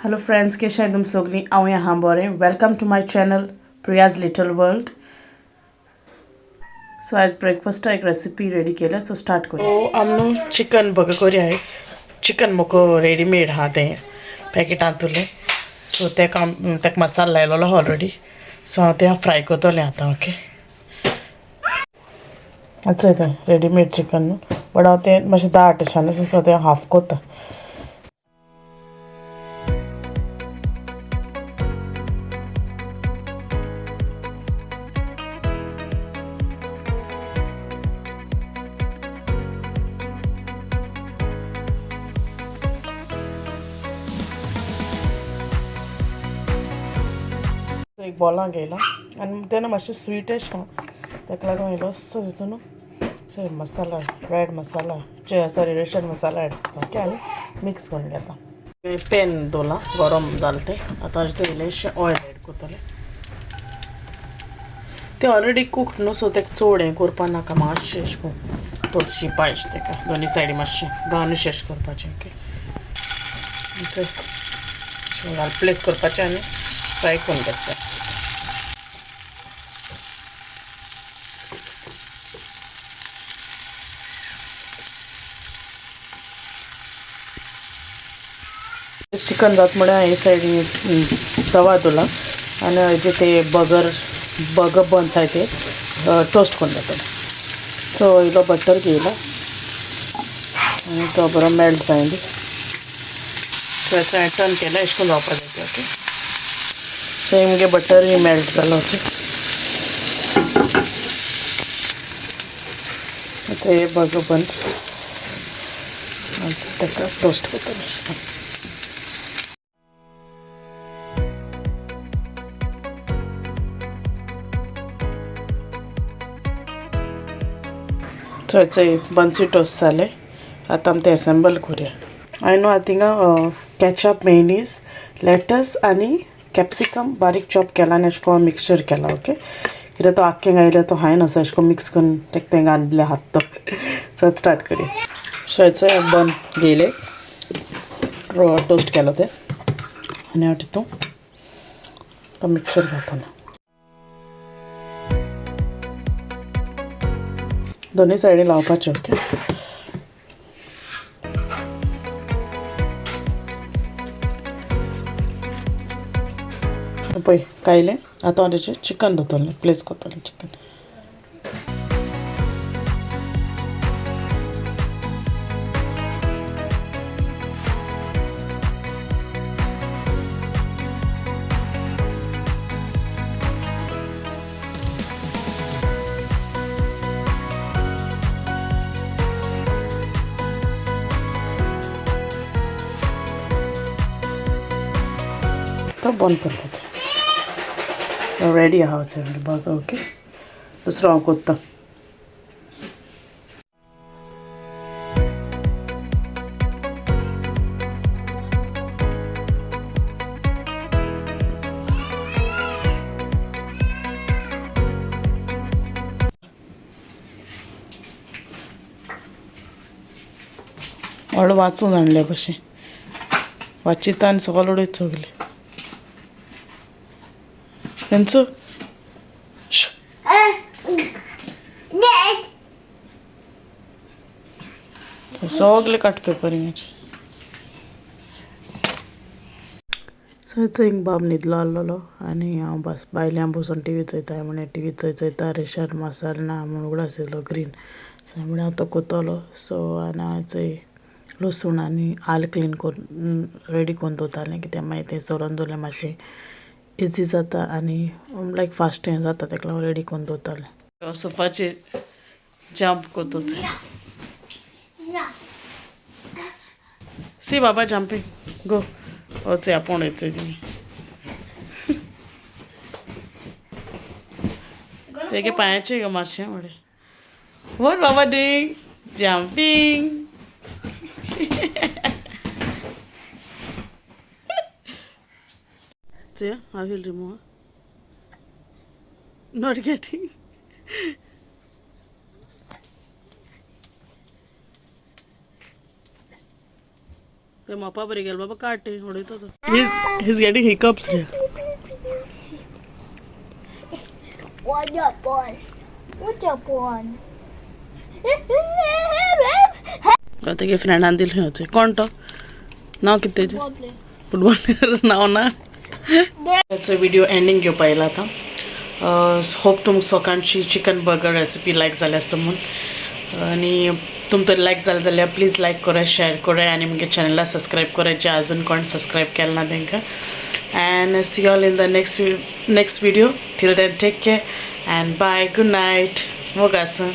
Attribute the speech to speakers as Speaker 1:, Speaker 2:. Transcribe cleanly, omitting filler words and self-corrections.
Speaker 1: Hello friends, केशे तुम सगळीं? हांव आहा बरें. Welcome to my channel Priya's little world. So आयज ब्रेकफास्टा एक रेसिपी रेडी केल्या, सो स्टार्ट करूया. सो आम चिकन बगर करूया आयज. चिकन म्हाका रेडीमेड आहा तें पॅकेटांतुलें. सो तेका तेका मसालो लायलेलो ऑलरेडी. सो हांव तें फ्राय करतलें आतां. ओके, अच्छा तें रेडीमेड चिकन न्हू, बट हांव तें मातशें दाट अशें न्हू, सो तें हाफ करता. एक बॉलां घेयला आनी तेन्ना मातशें स्वीट अशें ताका लागून इल्लोसो तितून मसाला, रेड मसाला, सॉरी रेशन मसाला एड करता. ओके, आनी मिक्स करून घेता. पॅन दवरलां गरम जालें तें. आतां इल्लेशें ऑयल एड करतलें. तें ऑलरेडी कुक्ड न्हू, सो ताका चड हें करपा नाका. मातशें अशें करून थोडीशी पायश ताका दोनी सायडी मातशें ब्रावनीश अशें करपाचें. ओके, प्लेस करपाचें आनी फ्राय करून घेता. चिकन जात म्हळ्यार हे सायडीन तवा दवरला आनी हेजे ते बगर बगर बन्स आहाय ते टोस्ट करून घेतले. सो इल्लो बटर घेयला आनी तो बरो मेल्ट जाय. सो हेचो हांवें टर्न केला, अशें करून जावपा जाय ते. ओके, सो मुगे बटरूय मेल्ट जालो. आतां हे बर्गर बन्स ताका टोस्ट करतलें. सो हेचो बन्सूय टोस्ट जाले. आतां आमी ते एसेंबल करुया. हांवें न्हू आतां थिंगा कॅचअप, मेयनीज, लेटस आनी कॅप्सिकम बारीक चॉप केला आनी अशें करून मिक्सचर केला. ओके, कित्याक तो आख्खें घायल्यार तो हांवें आसा अशें करून मिक्स करून ताका तें घातलें हात तो. सो स्टार्ट करुया. सो हेचो बन घेयले, टोस्ट केलो ते आनी हांव तितून तो मिक्सचर घातलो. दोनूय सायडी लावपाचे. ओके, पळय कायलें. आतां हांव तेचेर चिकन दवरतलें, प्लेस करतलें चिकन. तो बंद करपाचो. सो रेडी आहा बर्गर. ओके, दुसरो हांव करता. व्हडलो वाचून हाडले भशेन वाचिता आनी सगळो उडयत सगलें तेंचो. सगळे काट पेपर हिंगाचे. सो हेचो एक बाब न्हिदलो आहलोलो आनी हांव बस भायल्यान बसून टिवी चोयता. म्हणे टिवी चोय चोयता रेशन मसालो ना म्हूण उगडास येयलो ग्रीन. सो म्हणे हांव तो कोत्तोलो. सो आनी हांव चोय लसूण आनी आल क्लीन करून रेडी करून दवरतालें, कित्याक मागीर तें सोलोन दवरलें मातशें इजी जाता आनी लायक फास्ट हें जाता. तेका लागून रेडी करून दवरतालें. सोफाचेर जम्प करता. सी बाबा जम्पिंग गो वचय आपूण वचय तुमी तेगे पांयाचे गो मातशें वडे. What Baba doing? Jumping. So yeah, I will remove. Not getting. ते मोपा बरी गेल बाबा, काट उडयतो तो. He's getting hiccups रे.
Speaker 2: What up, boy? What up, one?
Speaker 1: तेगे फ्रेंडान दिलें होते. कोण तो? नांव कितें तेजें? फुटबॉल नांव ना. त्याचो व्हिडिओ एंडिंग घेवपा येयला आतां. होप तुमकां लोकांची चिकन बर्गर रेसिपी लायक जाली आसता म्हूण. आनी तुमकां लायक जालें जाल्यार प्लीज लायक करात, शेअर करात आनी मुगे चॅनला सबस्क्रायब करात, जे अजून कोण सबस्क्रायब केलें ना तांकां. And see all in the next video. Till then, take care and bye. Good night. मोग आसा.